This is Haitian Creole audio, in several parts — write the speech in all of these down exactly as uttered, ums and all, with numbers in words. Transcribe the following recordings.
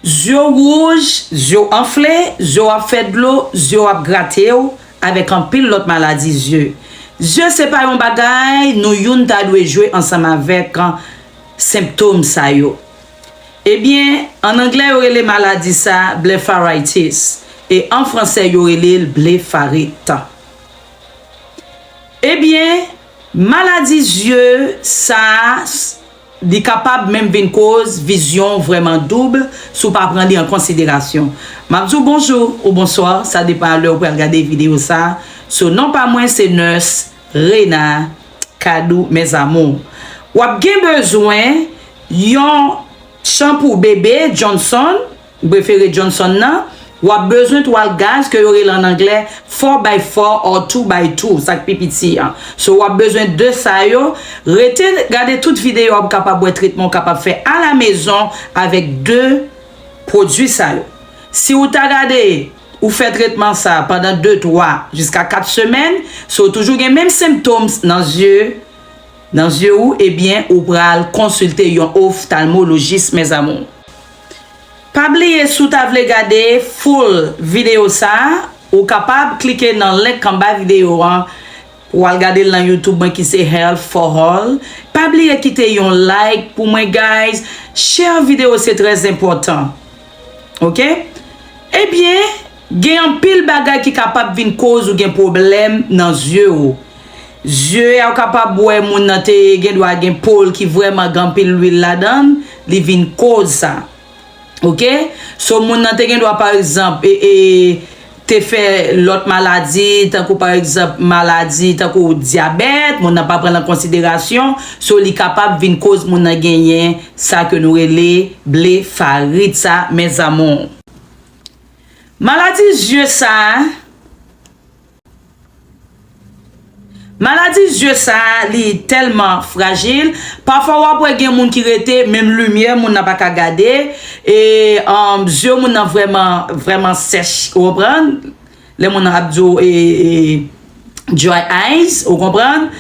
Zye w wouj, zye w anfle, zye w ap fè dlo, zye w ap grate w, avèk anpil lòt maladi zye. Zye se pa yon bagay nou youn ta dwe jwe ansanm avèk senptòm sa yo. Ebyen, ann anglè yo rele maladi sa blepharitis, e an fransè yo rele l blefarit. Ebyen, maladi zye sa a, li kapab menm vin koz vizyon vrèman doub si w pa pran li an konsiderasyon. M ap di w bonjou ou bonswa, sa depann lè w pral gade videyo sa a. So, non pa mwen se Nurse Rena Kadou, mes amours. W ap gen bezwen yon chanpou bebe Johnson, m prefere Johnson nan, w ap bezwen twal gaz ke yo rele an anglè four by four or two by two, sa k pi piti an. So, w ap bezwen de sa yo. Rete gade tout videyo a pou w kapab wè tretman w kapab fè alamezon avèk de pwodui sa yo. Si w ta gade, ou fè tretman sa pandan de, twa, jiska kat semèn, so w toujou gen menm senptòm nan zye, nan zye ou, ebyen, ou pral konsilte yon oftalmolojis, mes amours. Pa bliye, si w ta vle gade full videyo sa a, ou kapab klike nan link anba videyo an pou w al gade l nan YouTube mwen ki se Health for All. Pa bliye kite yon like pou mwen, guys. Share videyo, se trè enpòtan. Oke? Ebyen, gen anpil bagay ki kapab vin koz ou gen pwoblèm nan zye ou. Zye a, ou kapab wè moun nan te gen dwa gen po l ki vrèman gen anpil lwil ladan l, li vin koz sa. Oke? So, moun nan te gen dwa, pa egzanp, e, e, te fè lòt maladi, tankou, pa egzanp, maladi tankou dyabèt, moun nan pa pran l an konsiderasyon, so, li kapab vin koz moun nan genyen sa ke nou rele blefarit sa, mes amours. Maladi zye sa a, Maladi zye sa a, li tèlman frajil. Pafwa, w ap wè gen moun ki rete, menm limyè, moun nan pa ka gade. E, um, zye moun nan vrèman, vrèman sèch, ou konprann? Lè moun nan ap di w, e, e, dry eyes, ou konprann?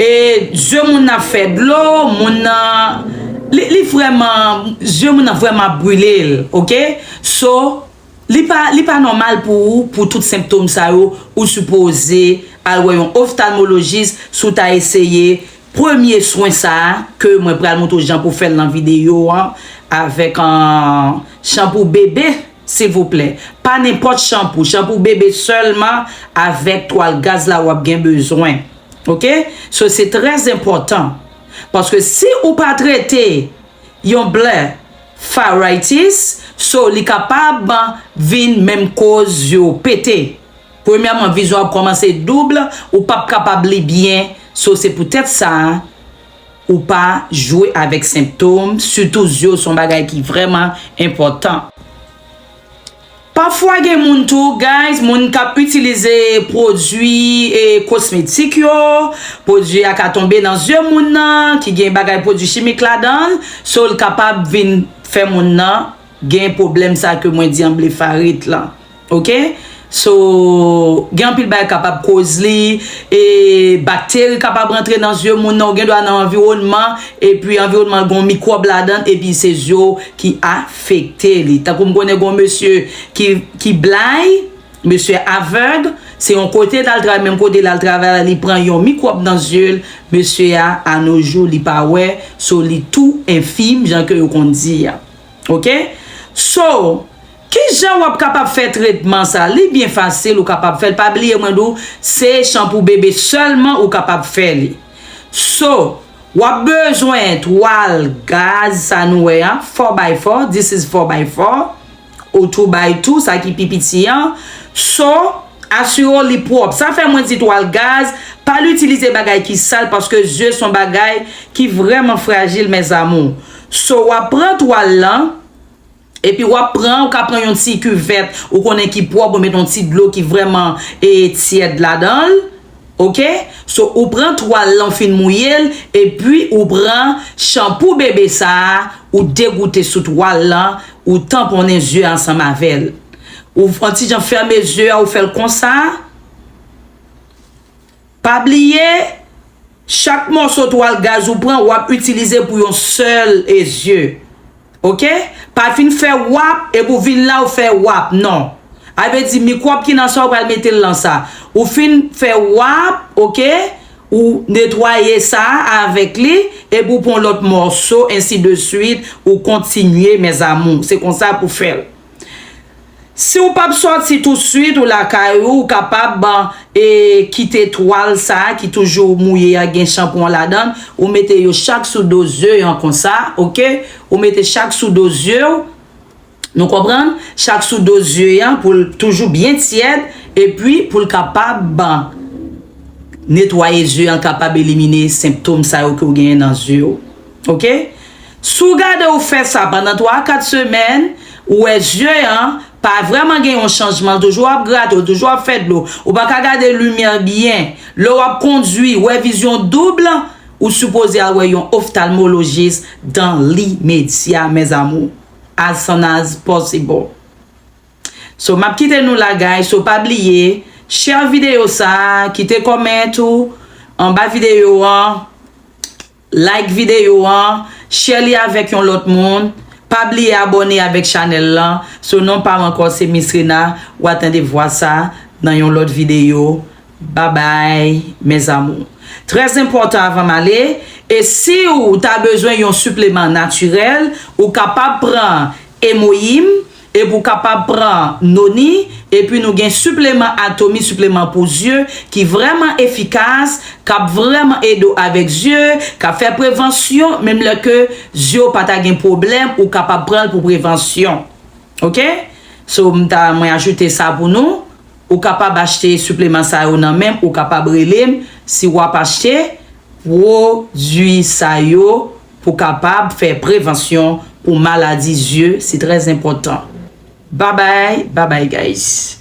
E, zye moun nan fè dlo, moun nan, li, li vrèman, zye moun nan vrèman ap brile l, oke? So, Li pa, li pa nòmal pou ou, pou tout senptòm sa yo, ou sipoze al wè yon oftalmolojis si w ta eseye premye swen sa a ke mwen pral montre w jan pou fè l nan videyo an avèk, an, chanpou bebe, silvouplè. Pa nenpòt chanpou, chanpou bebe sèlman avèk twal gaz la w ap gen bezwen. Oke? So, se trè enpòtan. Paske si ou pa trete yon blepharitis, so, li kapab vin menm koz zye w pete. Premyèman, vizyon ap kòmanse doub, ou p ap kapab li byen. So, se poutèt sa, ou pa jwe avèk senptòm, sitou zye w se yon bagay ki vrèman enpòtan. Pafwa gen moun tou, guys, moun k ap itilize pwodui, e, kosmetik yo, pwodui a ka tonbe nan zye moun nan, ki gen bagay pwodui chimik ladan l, so l kapab vin fè moun nan gen pwoblèm sa ke mwen di an blefarit lan. Oke? So, gen anpil bagay kapab koz li, e bakteri kapab rantre nan zye moun nan, ou gen dwa nan anviwònman, epi anviwònman gen yon mikwòb ladan l, epi se zye w ki afekte li. Tankou m konnen gen yon mesye ki, ki blind, mesye avèg, se yon kote l al travay, menm kote l al travay la, li pran yon mikwòb nan zye l, mesye a, a no jou, li pa wè, so li tou enfim, jan ke yo konn di a. Oke? So, kijan w ap kapab fè tretman sa? Li byen fasil, ou kapab fè l. Pa bliye mwen di w, se chanpou bebe sèlman ou kapab fè li. So, w ap bezwen twal gaz sa nou wè a, four by four, this is four by four, ou two by two, sa ki pi piti an. So, asire w li pwòp. Sa fè mwen di twal gaz, pa l itilize bagay ki sal, paske zye se yon bagay ki vrèman frajil, mes amours. So, w ap pran twal lan, epi w ap pran, ou ka pran yon ti kivèt, ou konnen ki pwòp, ou met yon ti dlo ki vrèman, e, tyèd ladan l. Oke? So, ou pran twal lan, w fin mouye l, epi ou pran chanpou bebe sa a, ou degoute sou twal lan, ou tanponnen zye a ansanm avè l. Ou fè yon ti jan fèmen zye a, ou fè l konsa. Pa bliye, chak mòso twal gaz ou pran, w ap itilize pou yon sèl e zye. Oke? a fin fè wap, epi w vin la, ou fè wap. Non. A vle di, mikwòb ki nan sa, ou pral mete l nan sa. Ou fin fè wap, oke? Ou netwaye sa avèk li, epi ou pran lòt mòso, ensi de swit, ou kontinye, mes amours. Se konsa pou fè l. Si w p ap sòti tousuit, ou lakay ou, ou kapab, e, kite twal sa a ki toujou mouye a, gen chanpon ladan l, ou mete yo chak sou do zye an konsa, oke? Ou mete chak sou do zye w, nou konprann? Chak sou do zye an pou l toujou byen tyèd, epi pou l kapab netwaye zye an, kapab elimine senptòm sa yo ke w genyen nan zye w. Oke? Si w gade w fè sa pandan twa a kat semèn, ou wè zye an pa vrèman gen yon chanjman, l toujou ap grate w, toujou ap fè dlo, ou pa ka gade limyè byen, lè w ap kondwi, wè vizyon doub, ou sipoze al wè yon oftalmolojis dan limedya, mes amours, as soon as possible. So, m ap kite nou la, guys. So, pa bliye, share videyo sa, kite comment ou anba videyo an, like videyo an, share li avèk yon lòt moun. Pa bliye abòne avèk chanèl lan. So, non pa m ankò, se Miss Rena. W a tande vwa sa nan yon lòt videyo. Babay, mes amours. Trè enpòtan avan m ale, e si w ta bezwen yon sipleman natirèl, ou kapab pran Emoyim, epi w kapab pran Noni, epi nou gen sipleman Atomi, sipleman pou zye, ki vrèman efikas, k ap vrèman ede w avèk zye, k ap fè prevansyon, menm lè ke zye w pa ta gen pwoblèm, ou kapab pran l pou prevansyon. Oke? So, m ta, mwen ajoute sa pou nou. Ou kapab achte sipleman sa yo nan men m, ou kapab rele m si w ap achte pwodui sa yo pou kapab fè prevansyon pou maladi zye, se trè enpòtan. Babay, babay, guys.